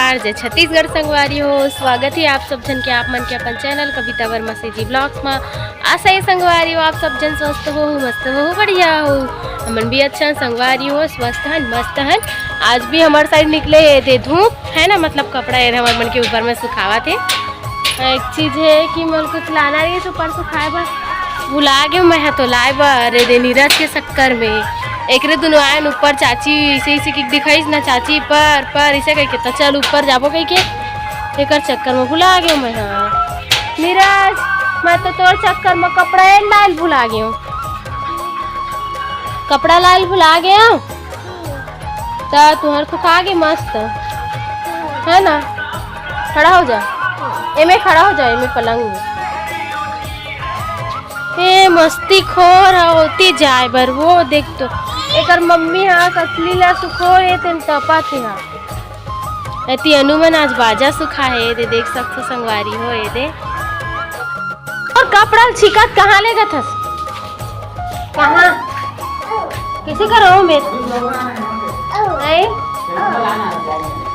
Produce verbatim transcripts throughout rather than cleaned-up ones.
RJ Chhattisgarh संगवारी हो, स्वागत हे आप सब झन के, आप मन के अपन चैनल कविता वर्मा सीजी ब्लॉग्स मा। आशा हे संगवारी हो, आप सब झन स्वस्थ हो, मस्त हो, बढ़िया हो। हमन भी अच्छा संगवारी हो, स्वस्थ हन, मस्त हन। आज भी हमर साइड निकले हे दे धूप, है ना, मतलब कपड़ा ये हमर मन के ऊपर में सुखावत हे। एक चीज हे कि मोर कुछ लाना रहिस ऊपर सुखाए बर, भुला गेंव मैं हा तो लाए बर, अरे दे नीरज के चक्कर में। एकरे दुनो आयन ऊपर, चाची इसे इसे कि दिखाइस ना, चाची पर पर इसे कहिके, त चल ऊपर जाबो कहिके, एकर चक्कर में भुला गेंव मैं हा। नीरज, मैं तो तोर चक्कर में कपड़ा एन लायल भुला गेंव, कपड़ा लायल भुला गेंव। त तुहर सुखा गे मस्त, है ना? खड़ा हो जा, एमे खड़ा हो जा, एमे पलंग में। ए मस्ती खोर ह, ओती जाए बर वो देख तो। एकर मम्मी हा कसली ला सुखो हे, तेन तपत हे हा। एती अनु मन आज बाजा सुखा हे, दे देख सकथो संगवारी हो, ए दे। अउ कपड़ा ल छिकत कहाँ लेगत हस? कहाँ? किसे करो में? ए?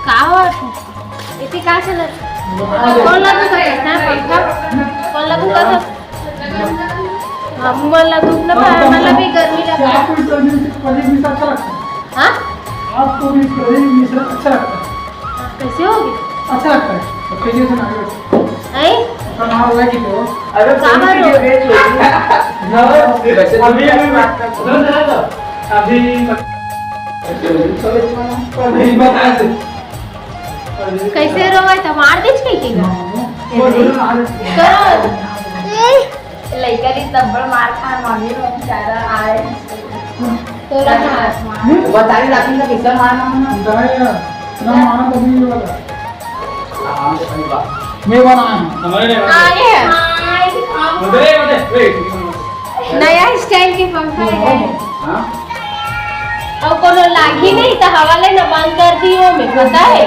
का हो? इसी का चलत? कौन ला दुखत हस? हाँ, पंखा? कौन ला दुखत हस? हम मन ला दुख ना पाए, हमन ला भी गर्मी लगा। आपको इस तरह से पनीर मिश्रा अच्छा लगता है? हाँ? आपको भी पनीर मिश्रा अच्छा लगता है? कैसे होगी? अच्छा लगता है। तो कैसे सुना दो? हैं? तो नाम लगा कि तो। अरे का कौन सी बात हो? वीडियो है, छोटी? अभी, अभी, अभी, अभी बता दे। कैसे रोवे तो मार दे छेके ना? हाँ, वो बोलो ना, आज करो। लइका री तब्बड़ मार खा, मम्मी में बेचारा आए। तोला मार। बताई लाती ना कैसे मारना होना। बताए यार, ना मारना तो नहीं वाला। आराम से भाई बात। मैं बनाया हूँ। हमारे नहीं बनाया। आगे है। अरे, अरे, wait। नया स्टाइल के पंखा है। हाँ? अउ कोनो लागी नहीं तो हवा ले ना बंद कर दियो में, पता है?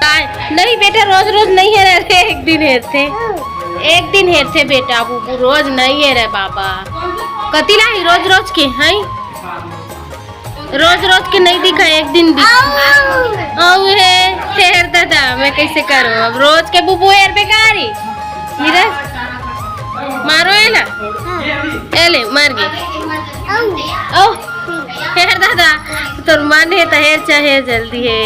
काय? नहीं बेटा, रोज रोज नहीं हेरे रे, एक दिन हेरथे, एक दिन हेरथे बेटा, बुबू रोज नहीं हेरे बाबा। कति लाही रोज रोज के, हैं? रोज रोज के नहीं दिखा, एक दिन दिखा। अउ हे, हेर दादा, मैं कैसे करूँ? अब रोज के बुबू हेर बेकारी। नीरज, मारो है ना? ए ले, मर गई। अउ, हेर दादा, तोर मन हे त हेर, चाहे जल्दी हे।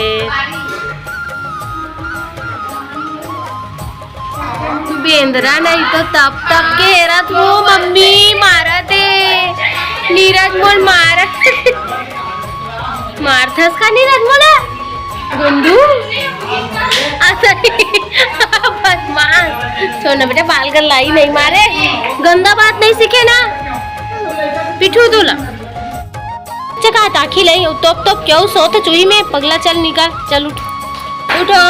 बेंदरा नहीं तो तप तप के हेरत हो, मम्मी मारत हे। नीरज मोल मारत। मारथस का नीरज मोला? गोंदू? अच्छा, बदमाश। छोड़ ना बेटा, बाल गल्लाई नहीं मारे। गंदा बात नहीं सीखे ना। पिठू दूला। चका ताखी लई, तोप तोप क्यों सोत चुई में, पगला चल निकल, चल उठ। उठो,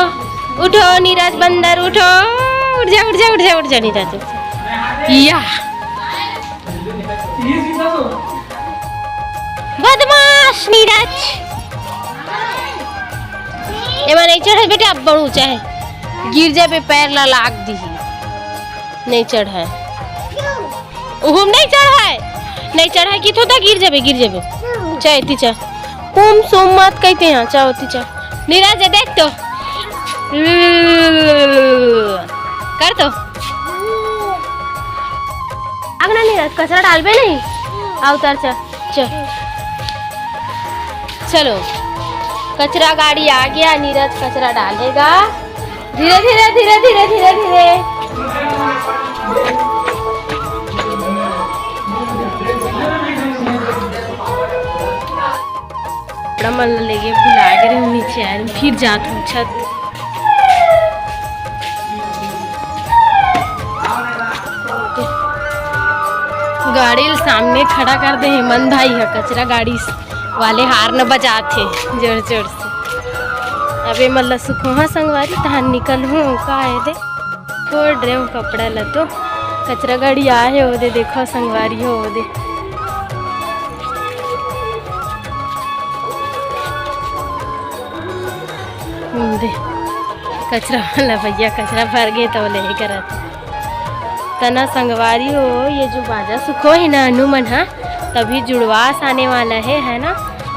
उठो नीरज बंदर, उठो। उठ जा, उठ जा, उठ जा, उठ जा नीरज। या। बदमाश नीरज। एमा नहीं चढ़े बेटा, अब बड़ ऊंचा है। गिर जाबे, पैर ला लाग दिही। नहीं चढ़े। उहुम नहीं चढ़े। नहीं चढ़े कि तो गिर जाबे, गिर जाबे। चाहे ती चाहे। कुम सुम मत कहते हैं, चाहो ती चाहे। नीरज, ये देख तो। कर तो। आग ना नीरज, कचरा डालबे नहीं। आओ उतर चल। चल। चलो। कचरा गाड़ी आ गया, नीरज कचरा डालेगा। धीरे, धीरे, धीरे, धीरे, धीरे, धीरे। कपड़ा मन ल लेके भुला गे रहे नीचे आए, फिर जात हूँ छत। गाड़ी ल सामने खड़ा कर दे हेमंत भाई ह, कचरा गाड़ी वाले हार्न बजात हे जोर जोर से। अबे मन ल सुखोहा संगवारी, तहान निकल हूँ का है दे। छोड़ रहे हूँ कपड़ा ल तो, कचरा गाड़ी आ है ओदे, देखो संगवारी हो ओदे। दे, कचरा वाला भैया कचरा भर गए तो ले करत। तना संगवारी हो, ये जो बाजा सुखो है ना अनु मन हा, तभी जुड़वास आने वाला है, है ना?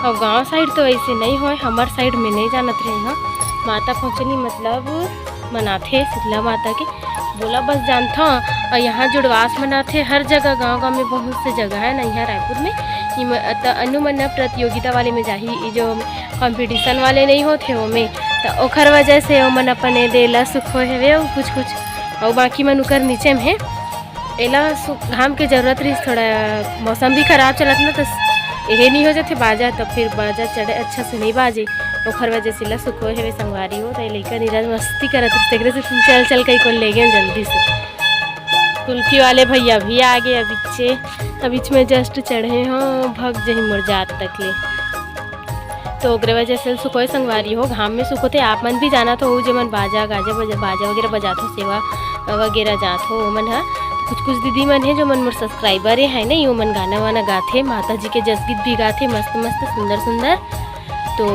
और गांव साइड तो ऐसे नहीं होए, हमार साइड में नहीं जानत रहे हो। माता पहुँचनी मतलब मनाथे शीतला माता के, बोला बस जानथव। और यहाँ जुड़वास मनाथे हर जगह, गांव-गांव में बहुत से जगह है ना, यहाँ रायपुर में। इम-, त अनु मन ना प्रतियोगिता वाले में जाही, ई जो competition वाले नहीं होथे ओमे, त ओखर वजह से ओमन अपन ए दे ला सुखोए हवे अउ कुछ-कुछ, अउ बाकी मन उकर नीचे में हे। एला सु-, घाम के जरूरत रहिस, थोड़ा मौसम भी खराब चलत ना, त एहे नहीं हो जाथे बाजा, तब फिर बाजा चढ़े अच्छा से नहीं बाजे, ओखर वजह से ला सुखोए हवे संगवारी हो। त ए लइका नीरज मस्ती करत रहिस, तेकरे से चल चल कई कोन ले गेन जल्दी से। कुल्फी वाले भैया भी आ गए अबिच्चे, अबिच में just चढ़े हो, भग जही मोर जात तक ले। तो ओकरे वजह से सुखोए संगवारी हो, घाम में सुखोथे। आप मन भी जानत हो, जेमन बाजा गाजा बजा-, बाजा वगैरह बजात हो, सेवा वगैरह जात हो, ओमन ह कुछ कुछ दीदी मन हे जो मन मोर subscriber हे, है नहीं, ओमन गाना वाना गाथे, माता जी के जसगीत भी गाथे, मस्त मस्त सुंदर सुंदर। तो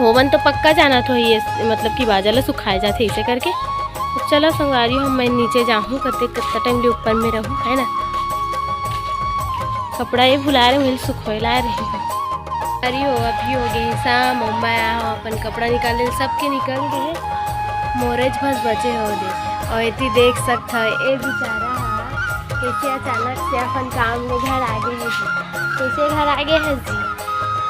ओमन तो पक्का जानत हो ये, मतलब कि बाजा ला सुखाए जाथे इसे करके। अब चलो संगवारी हो, मैं नीचे जाहूँ, कते कत्ता टाइम ले ऊपर में रहूँ, है ना। कपड़ा ये भुला रहे, वही सुखोए ला रहे। अरे हो, अभी हो गए शाम, अउ मैं आ हूँ अपन कपड़ा निकाले, सबके निकल गए, मोरेच बस बचे हो दे। और एती देख सकत हो, ए बेचारा हा कैसे अचानक से अपन काम में घर आ गए है जी। कैसे घर आ गए है जी?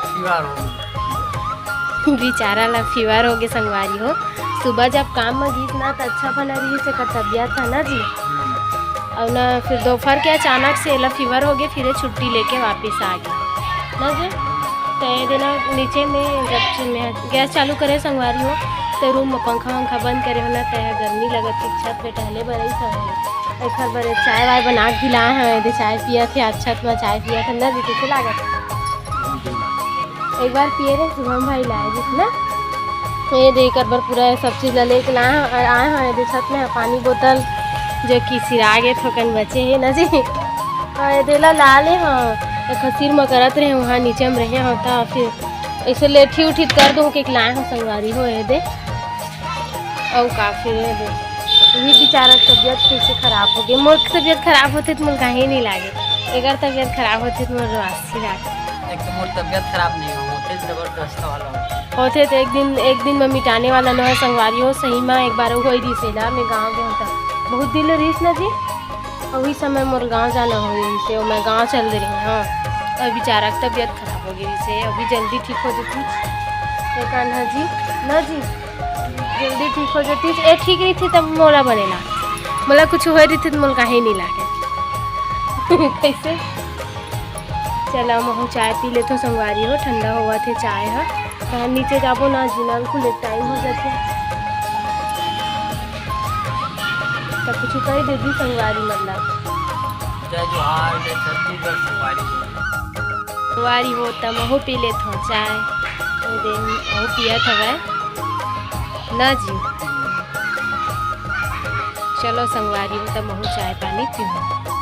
फीवर हो गए। बेचारा ला फीवर हो गए संगवारी हो। सुबह जब काम में गीस ना, त अच्छा भला रहिस एकर तबियत है ना जी। हम्म। अउ ना फिर दोपहर के अचानक से एला फीवर हो गए, फिर ये छुट्टी लेके वापस आ गए ना जी। त ए देना नीचे में जब से मैं गैस चालू करे संगवारी हो, त रूम में पंखा वंखा बंद करे हो ना, त गर्मी लगत थी, छत पे टहले बर आई सब। एकर बर चाय वाय बना के लाए हैं, एदे चाय पियत हे, आज छत में चाय पियत हे ना जी, कैसे लागत? एक बार पिए रहे शुभम भाई लाए जिस ना, ये दे एकर बर पूरा सब चीज ला लेके लाए हैं और आए हैं एदे छत में पानी बोतल जो कि सिरा गे थोकन बचे हे ना जी। और एदे ला ला ले हाँ, एक सिर में करत रहे वहाँ नीचे में रहे हाँ, त फिर ऐसे लेठी उठी कर दूँ के लाए हो संगवारी हो एदे। अउ का फिर ये दे, वही बेचारा तबियत कैसे खराब हो गई। मोर तबियत खराब होते तो मोर काहे नहीं लागे, एकर तबियत खराब होते तो मोर रोआसी लागे। एक तो मोर तबियत खराब नहीं हो, होते जबरदस्त वाला हो। होते तो एक दिन, एक दिन में मिटाने वाला न हो संगवारी हो। सही में एक बार हो रही से ना, मैं गाँव गया था, बहुत दिन रहीस ना जी, वही समय मोर गाँव जाना हो रही से, मैं गाँव चल दे रही हूँ। हाँ, और बेचारा के तबियत खराब हो गई से, अभी जल्दी ठीक हो जाती। ए कान्हा जी, ना जी, जल्दी ठीक हो जाती। ए ठीक रही थी तब मोला बनेला, मोला कुछ हो रही थी तो मोला काहे नहीं लागे। कैसे? चला महू चाय पी लेथो संगवारी हो, ठंडा होवत हे चाय ह। त नीचे जाबो ना जी, नल खुले टाइम हो जाथे। त कुछ कही दे दी संगवारी मतलब। जय जोहार, जय छत्तीसगढ़ संगवारी हो। संगवारी हो त महू पी लेथो चाय। ए दे, महू पियत हवय ना जी। चलो संगवारी हो त महू चाय पानी पीहूँ।